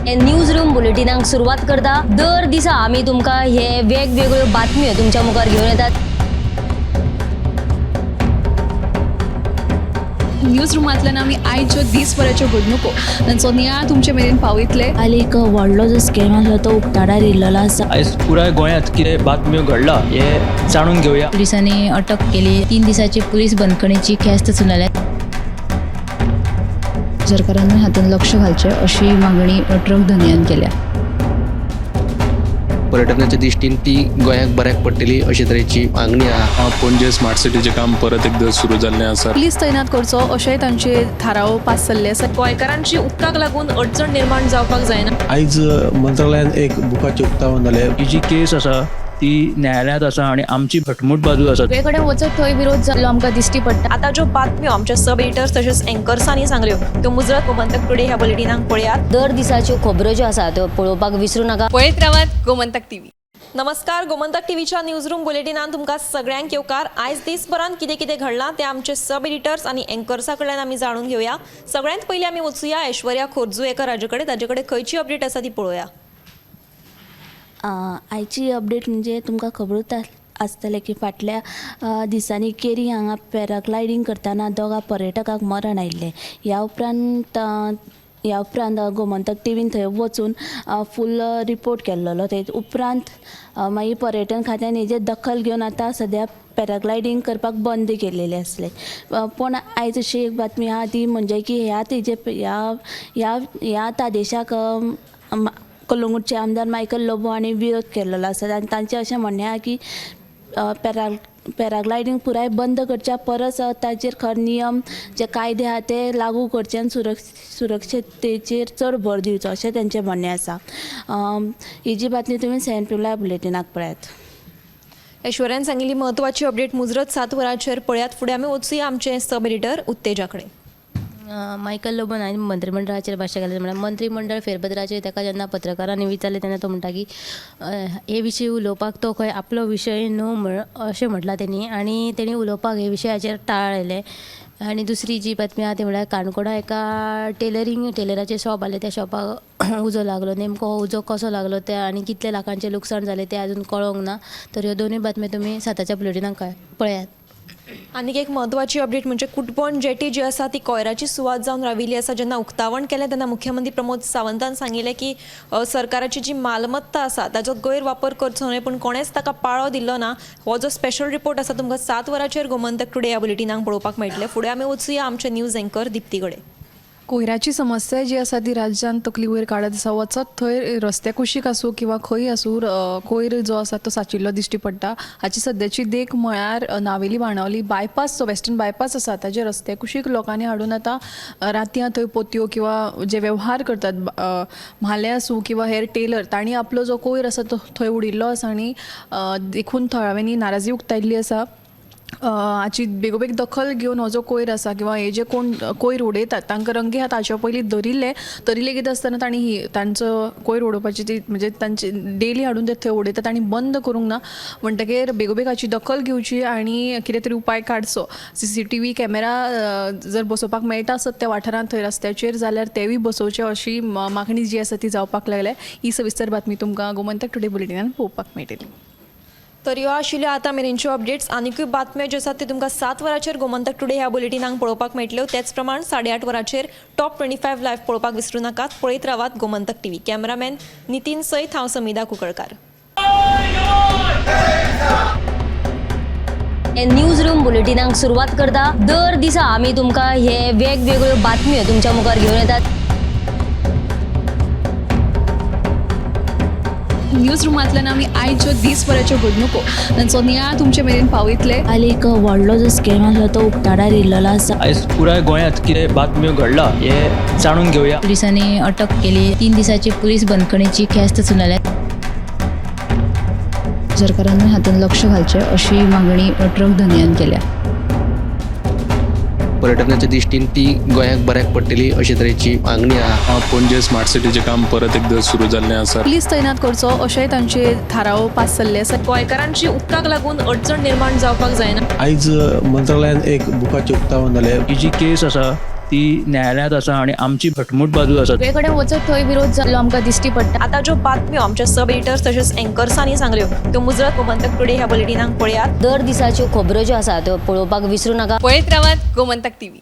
News room बुलेटिनाक सुरवात करता. दर दिसा आमी तुमकां हे वेगवेगळ्यो बातम्यो तुमच्या मुखार घेवन येतात. न्यूज रुमांतल्यान आमी आयच्यो दीसभराच्यो घडणुको तांचो नियाळ तुमचे मेरेन पावयतले. काल एक व्हडलो जो स्कॅम आसलो तो उक्ताडार येयल्लो आसा. आयज पुराय गोंयांत कितें बातम्यो घडला हें जाणून घेवया. पुलिसांनी अटक केली. 3 दिसाची पुलीस बंदखणीची ख्यास्त सुनायल्या. सरकारान हातूंत लक्ष घालचें अशी मागणी ट्रक धनयान केल्या. पर्यटनाच्या दृश्टीन ती गोंयाक बऱ्याक पडटली अशे तरेची मागणी आहा. पणजे स्मार्ट सिटीचें काम परत एकदां सुरू जाल्लें आसा. पुलीस तैनात करचो अशेंय तांचे थाराव पास जाल्ले आसा. गोंयकारांची उदकाक लागून अडचण निर्माण जावपाक जायना. आयज मंत्रालयान एक बुकाचें उक्तावण जालें. ही जी केस आसा ती न्यायालयांत आसा आनी आमची घटमूट बाजू आसा. सगळे कडेन वचत थंय विरोध जाल्लो आमकां दिश्टी पडटा. आतां ज्यो बातम्यो आमच्या सब एडिटर्स तशेंच एंकर्सांनी सांगल्यो त्यो मुजरत गोमंतक टुडे ह्या बुलेटिनाक पळयात. दर दिसाच्यो खबरो ज्यो आसा त्यो पळोवपाक विसरूं नाका. पळयत रावात गोमंतक टीव्ही. नमस्कार, गोमंतक टीव्हीच्या न्यूज रूम बुलेटिनान तुमकां सगळ्यांक येवकार. आयज दीसभरांत कितें कितें घडलां तें आमचे सब एडिटर्स आनी एंकर्सा कडल्यान आमी जाणून घेवया. सगळ्यांत पयलीं आमी वचुया ऐश्वर्या खोर्जुवेकर हाजे कडेन, ताजे कडेन खंयची अपडेट आसा ती पळोवया. आयची अपडेट म्हणजे तुमकां खबरूच आसतलें की फाटल्या दिसांनी केरी हांगा पॅराग्लायडींग करतना दोगां पर्यटकांक मरण आयिल्लें. ह्या उपरांत गोमंतक टिवीन थंय वचून फूल रिपोर्ट केल्लो. ते उपरांत मागीर पर्यटन खात्यान हेजेर दखल घेवन आतां सद्या पॅराग्लायडींग करपाक बंद केल्लेलें आसलें. पूण आयज अशी एक बातमी आहा ती म्हणजे की ह्या तेजे ह्या ह्या ह्या आदेशाक कलंगूटचे आमदार मायकल लोबो हांणी विरोध केल्लो आसा आनी तांचें अशें म्हणणें आहा की पॅराग्लायडींग पुराय बंद करच्या परस ताचेर खर नियम जे कायदे आहा ते लागू करचे आनी सुरक्षतेचेर चड भर दिवचो अशें तांचें म्हणणें आसा. ही जी बातमी तुमी 7 PM बुलेटिनाक पळयात. ऐश्वर्यान सांगिल्ली म्हत्वाची अपडेट मुजरत 7 वरांचेर पळयात. फुडें आमी वचुया आमचे सब एडिटर उत्तेजा कडेन. मायकल लोबोन हांणी मंत्रीमंडळाचेर भाशा केलें. म्हळ्यार मंत्रीमंडळ फेरबदलाचेर ताका जेन्ना पत्रकारांनी विचारलें तेन्ना तो म्हणटा की हे विशीं उलोवपाक तो खंय आपलो विशय न्हू म्हण अशें म्हटलां तेणी आनी तेणी उलोवपाक हे विशयाचेर टाळलें. आनी दुसरी जी बातमी आहा ती म्हळ्यार काणकोणा एका टेलराचें शॉप आसलें, त्या शॉपाक उजो लागलो. नेमको हो उजो कसो लागलो ते आनी कितले लाखांचें लुकसाण जालें तें आजून कळोंक ना. तर ह्यो दोनूय बातम्यो तुमी 7च्या बुलेटिनाक पळयात. आनीक एक म्हत्वाची अपडेट म्हणजे कुटबण जेटी जी आसा ती कोयराची सुवात जावन राविल्ली आसा. जेन्ना उक्तावण केलें तेन्ना मुख्यमंत्री प्रमोद सावंतान सांगिल्लें की सरकाराची जी मालमत्ता आसा ताचो गैरवापर करचो न्हय, पूण कोणेंच ताका पाळो दिल्लो ना. हो जो स्पेशल रिपोर्ट आसा तुमकां 7 वरांचेर गोमंतक टुडे ह्या बुलेटिनाक पळोवपाक मेळटलें. फुडें आमी वचुया आमचे न्यूज एंकर दिप्ती कडेन. कोयराची समस्या जी आसा ती राज्यान तकली वयर काडत आसा. वचत थंय रस्त्या कुशीक आसूं किंवा खंय आसूं कोयर जो आसा तो साचिल्लो दिश्टी पडटा. हाची सद्याची देख म्हळ्यार नावेली बाणावली बायपास जो वेस्टर्न बायपास आसा ताजे रस्त्या कुशीक लोकांनी हाडून आतां रातयां थंय पोतयो किंवा जे वेव्हार करतात म्हाले आसूं किंवा हेर टेलर तांणी आपलो जो कोयर आसा तो थंय उडयिल्लो आसा आनी देखून थळाव्यांनी नाराजी उक्तायल्ली आसा. हाची बेगोबेग दखल घेवन हो जो कोयर आसा किंवा हे जे कोण कोयर उडयतात तांकां रंगे हात हाच्या पयलीं धरिल्ले तरी लेगीत आसतना तांणी ही तांचो कोयर उडोवपाची ती म्हणजे तांची डेली हाडून ते थंय उडयतात आनी बंद करूंक ना. म्हणटकीर बेगोबेग हाची दखल घेवची आनी कितें तरी उपाय काडचो. CCTV camera जर बसोवपाक मेळटा आसत त्या वाठारांत थंय रस्त्याचेर जाल्यार तेवूय बसोवचे अशी मागणी जी आसा ती जावपाक लागल्या. ही सविस्तर बातमी तुमकां गोमंतक टुडे बुलेटिनान पळोवपाक मेळटली. तर ह्यो आशिल्ल्यो आतां मेरेनच्यो अपडेट्स. आनिकूय बातम्यो ज्यो आसात त्यो तुमकां 7 वरांचेर गोमंतक टुडे ह्या बुलेटिनाक पळोवपाक मेळटल्यो. तेच प्रमाण 8:30 वरांचेर टॉप 25 लायव्ह पळोवपाक विसरूं नाकात. पळयत रावात गोमंतक टीव्ही. कॅमेरामॅन नितीन सयत हांव समिधा कुंकळकार. न्यूज रूम बुलेटिनाक सुरवात करता. दर दिसा आमी तुमकां हे वेगवेगळ्यो बातम्यो तुमच्या मुखार घेवन येतात. न्यूज रुमांतल्यान आमी आयच्यो दीसभराच्यो घडणुको तांचो नियाळ तुमचे मेरेन पावयतले. काल एक व्हडलो जो स्कॅम आसलो तो उक्ताडार येयल्लो आसा. आयज पुराय गोंयांत कितें बातम्यो घडला हें जाणून घेवया. पुलिसांनी अटक केली. 3 दिसाची पुलीस बंदखणीची ख्यास्त सुनायल्या. सरकारान हातूंत लक्ष घालचें अशी मागणी ट्रक धनयान केल्या. पर्यटनाच्या दृश्टीन ती गोंयाक बऱ्याक पडटली अशे तरेची मागणी आहा. पणजे स्मार्ट सिटीचें काम परत एकदां सुरू जाल्लें आसा. पुलीस तैनात करचो अशेंय तांचे थाराव पास जाल्ले आसा. गोंयकारांची उदकाक लागून अडचण निर्माण जावपाक जायना. आयज मंत्रालयान एक बुकाचें उक्तावण जालें. ही जी केस आसा ती न्यायालयांत आसा आनी आमची घटमूट बाजू आसा. सगळे कडेन वचत थंय विरोध जाल्लो आमकां दिश्टी पडटा. आतां ज्यो बातम्यो आमच्या सब एडिटर्स तशेंच एंकर्सांनी सांगल्यो त्यो मुजरत गोमंतक टुडे ह्या बुलेटिनाक पळयात. दर दिसाच्यो खबरो ज्यो आसा त्यो पळोवपाक विसरूं नाका. पळयत रावात गोमंतक टीव्ही.